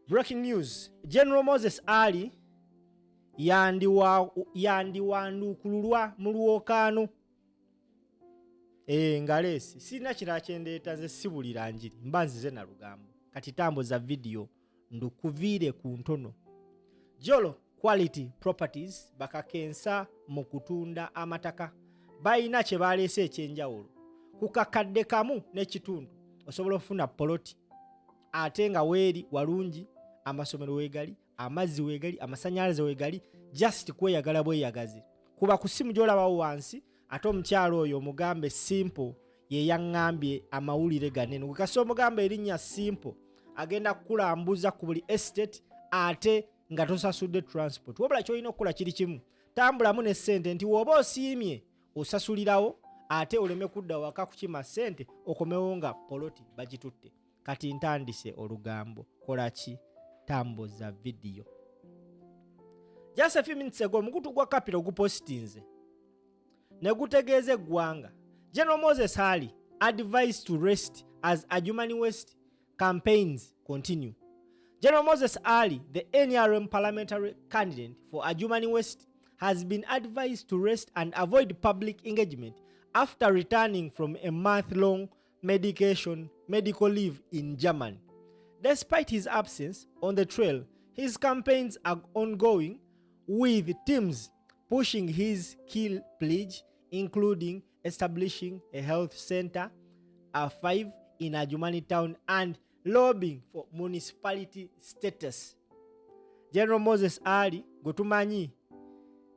Breaking news: General Moses Ali yandiwanduukululwa mu lwokaano. E, ngaleesi sirina kirala kyendeeta, nze sibulira njiri, mba nzize na lugambo. Kati tambuza vidiyo ndukuviire ku ntono. Jolo Quality Properties bakakensa mu kutunda amataka. Balina kye baleese ekyenjawulo. Ku 1.5 kakadde osobola okufuna poloti, ate nga weeri walungi, amasomero weegali, amazzi weegali, amasanyalaze weegali, just kweyagala bweyagazi. Kuba ku simu gy'olabawo wansi, ate omukyalo oyo omugambe Simple ye yaŋŋambye amawulire ganene. Gwekasi omugambe erinnya Simple, agenda kukulambuza ku buli estate, ate nga tosasudde transport. Wabula kyolina okukola kiri kimu, tambulamu ne ssente, nti woba osiimye osasulirawo, ate oleme kudda waka kukima ssente, okomewo nga poloti bagitutte. Kati ntandise olugambo, kola ki? Tambuza vidiyo. Just a few minutes ago, omukutu gwa Capital gupositinze ne gutegeeza eggwanga, "General Moses Ali advised to rest as Adjumani West campaigns continue." General Moses Ali, the NRM parliamentary candidate for Adjumani West, has been advised to rest and avoid public engagement after returning from a month-long medical leave in Germany. Despite his absence on the trail, his campaigns are ongoing, with teams pushing his key pledge, including establishing a health center, a 5 in Adjumani town, and lobbying for municipality status. General Moses Ali gwe tumanyi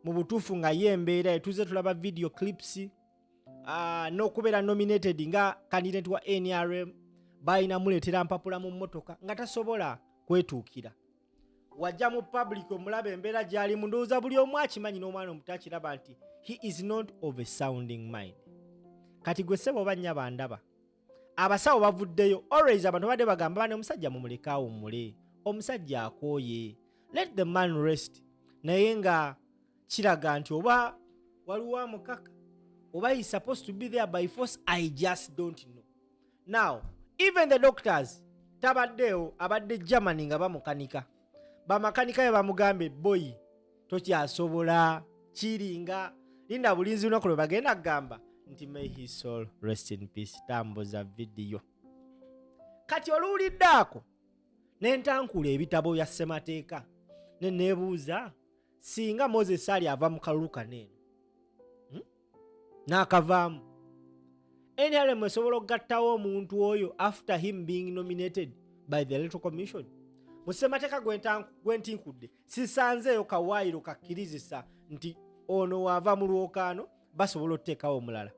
mu butuufu nga ye embeera etuze tulaba video clips, n'okubeera nominated nga candidate wa NRM, balina muleetera mpapula mu mmotoka nga tasobola kwetuukira. Wajja mu public omulaba embeera gy'alimu, ndowooza buli omu akimanyi, n'omwana omuto akiraba nti he is not of a sounding mind. Kati gwe ssebo oba nnyaba ndaba abasawo bavuddeyo. Always abantu badde bagamba bane, omusajja mumuleke awummule, omusajja akooye, let the man rest. Naye nga kiraga nti oba waliwo amukaka, oba he supposed to be there by force, I just don't know. Now even the doctors, tabaddeewo, abadde Germany nga bamukanika. Bamakanika be bamugambye, "Boy, tokyasobola." Kiringa linda bulinzi lunaku lwe bagenda kugamba nti may his soul rest in peace. Tambuza vidiyo. Kati oluwulidde ako, nentankula ebitabo bya ssemateeka, ne neebuuza, singa Moses Ali ava mu kalulu kano eno, N'akavaamu, NRM esobola okugattawo omuntu oyo after him being nominated by the Electoral Commission? Mu ssemateeka gwentinkudde sisanzeeyo kawaayiro kakkirizisa nti ono waava mu lwokaano basobola okuteekawo omulala,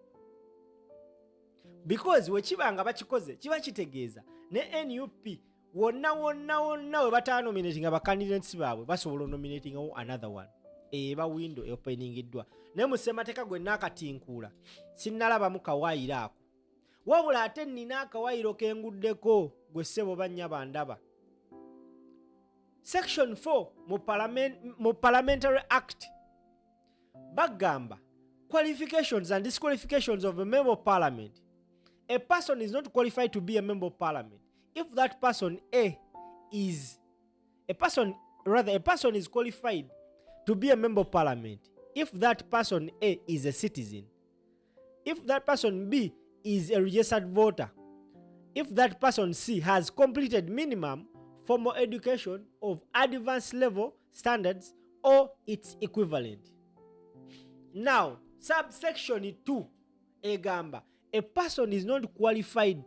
because wekiba nga bakikoze, kiba kitegeeza ne NUP wonna wonna wonna we batanominatinga bacandidates baabwe, basobola onominatingawo another one. Eba window eopeningiddwa. Naye mu ssemateeka gwe naakatinkuula sinnalabamu kawaayiro ako. Wabula ate nnina akawaayiro kenguddeko. Gwe ssebo bannyaba ndaba, section 4 mu Parliamentary Act bagamba, "Qualifications and disqualifications of a member of parliament. A person is not qualified to be a member of parliament if that person a is a person rather a person is qualified to be a member of parliament if that person A is a citizen, if that person B is a registered voter, if that person C has completed minimum formal education of advanced level standards or its equivalent." Now subsection 2 egamba, "A person is not qualified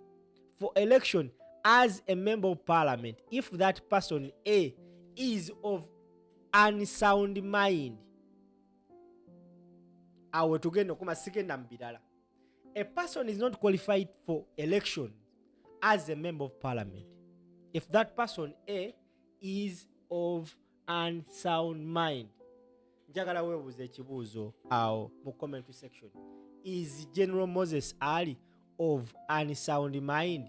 for election as a member of parliament if that person A is of unsound mind." Awo tugenda okuma, sigenda mu birala. A person is not qualified for election as a member of parliament if that person A is of unsound mind. Njagala weebuuza ekibuuzo awo mu comment section: is General Moses Ali of unsound mind?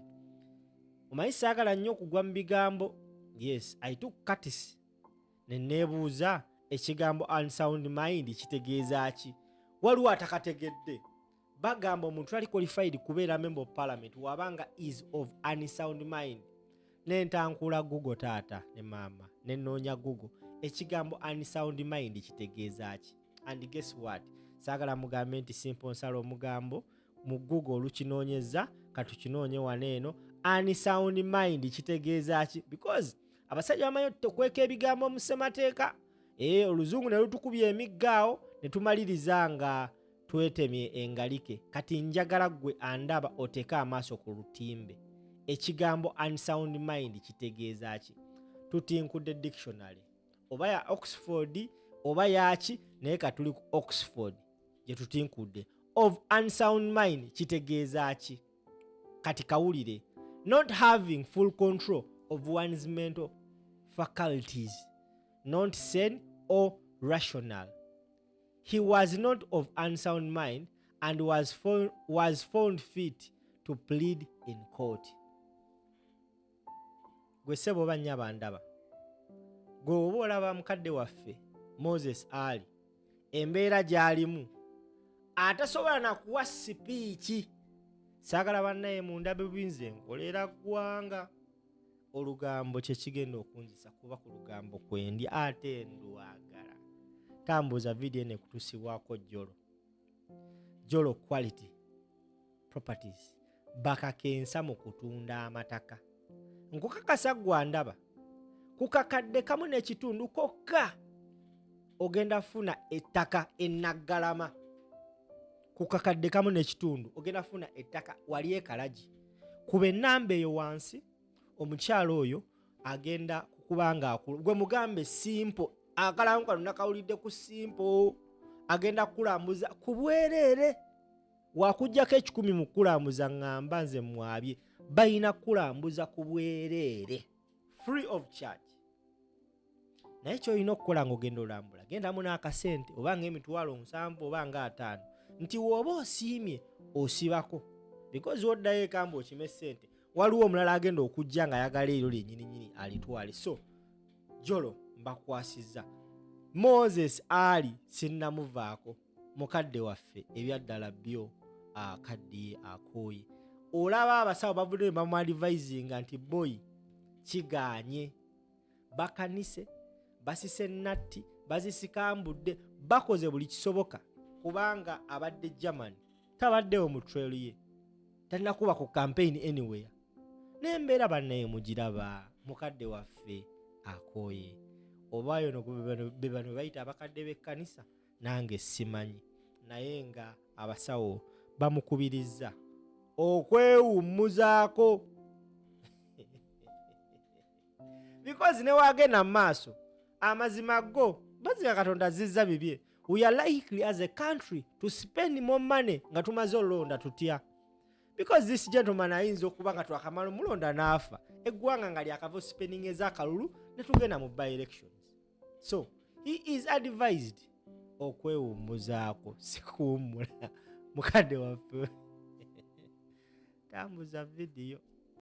Omanyi saagala nnyo okugwa mu bigambo. Yes, I took courtesy ne neebuuza ekigambo unsound mind kitegeeza ki. Waliwo atakategedde. Bagamba omuntu ali qualified kubeera member of parliament wabanga is of unsound mind. Nentankula Google taata ne maama nenoonya Google ekigambo unsound mind kitegeeza ki? And guess what, saagala mugambe nti simple nsala omugambo mu Google olukinoonyeza. Katukinoonye wano eno, unsound mind kitegeeza ki? Because abasajja bamanyi okweka ebigambo mu ssemateeka. Oluzungu ne lutukubya emigga awo ne tumaliriza nga twetemye engalike. Kati njagala ggwe andaba oteeke amaaso ku lutimbe, ekigambo unsound mind kitegeeza ki? Tutinkudde dictionary oba ya Oxford oba yaki, naye katuli ku Oxford gye tutinkudde. Of unsound mind kitegeeza ki? Kati kawulire: not having full control of one's mental faculties, not sane or rational. He was not of unsound mind and was found fit to plead in court. Gwe ssebo oba nnyaba ndaba, gwe oba olaba mukadde waffe Moses Ali, embeera gy'alimu atasobola nakuwa sipiiki. Saagala bannaye mundabe bwinze nkolera ggwanga. Olugambo kyekigenda okunzisa, kuba ku lugambo kwendi ate ndwagala. Tambuza vidiyo eno ekutusibwako Jolo, Jolo Quality Properties, bakakensa mu kutunda amataka. Nkukakasa gwa ndaba, ku kakadde kamu n'ekitundu kokka ogenda funa ettaka enaggalama. Ku kakadde kamu n'ekitundu ogenda funa ettaka wali ekalagi. Kuba ennamba eyo wansi, omukyalo oyo agenda kukubanga akulu. Gwe mugambe simple, akalangu kano nakawulidde ku Simple. Agenda kukulambuza ku bwereere, wakugjako 100 mu kukulambuza. Ŋŋamba nze mwabye balina kukulambuza ku bwereere, free of charge. Naye kyolina okukola ng'ogenda olambula, gendamu n'akasente oba nga 70,000 oba nga 50, nti w'oba osiimye osibako, because woddayo ekamba okima essente, waliwo omulala agenda okujja ng'ayagala eryo lyennyininyini alitwale. So Jolo mbakwasizza Moses Ali, sinnamuvaako mukadde waffe. Ebyaddala byo akaddiye, akooye. Olaba abasawo bavudde ne bamuadvisinga nti boyi kigaanye, bakanise, basise natti, bazisikambudde, bakoze buli kisoboka, kubanga abadde Germany, tabaddewo mu trail ye, talina kuba ku campaign anywhere. Nembeera bannaye mugiraba, mukadde waffe akooye. Oba yono be bano bayita abakadde b'ekkanisa, nange simanyi, naye nga abasawo bamukubirizza okwewummuzaako, because ne wagenda mu maaso, amazima go bazira Katonda azizza bibye. We are likely as a country to spend more money nga tumaze olonda tutya, because this gentleman ayinza okuba nga twakamala omulonda n'afa, eggwanga nga lyakava spending ez'akalulu ne tugenda mu by elections. So he is advised okwewummuzaako, si kuwummula. Mukadde waffe, tambuza vidiyo.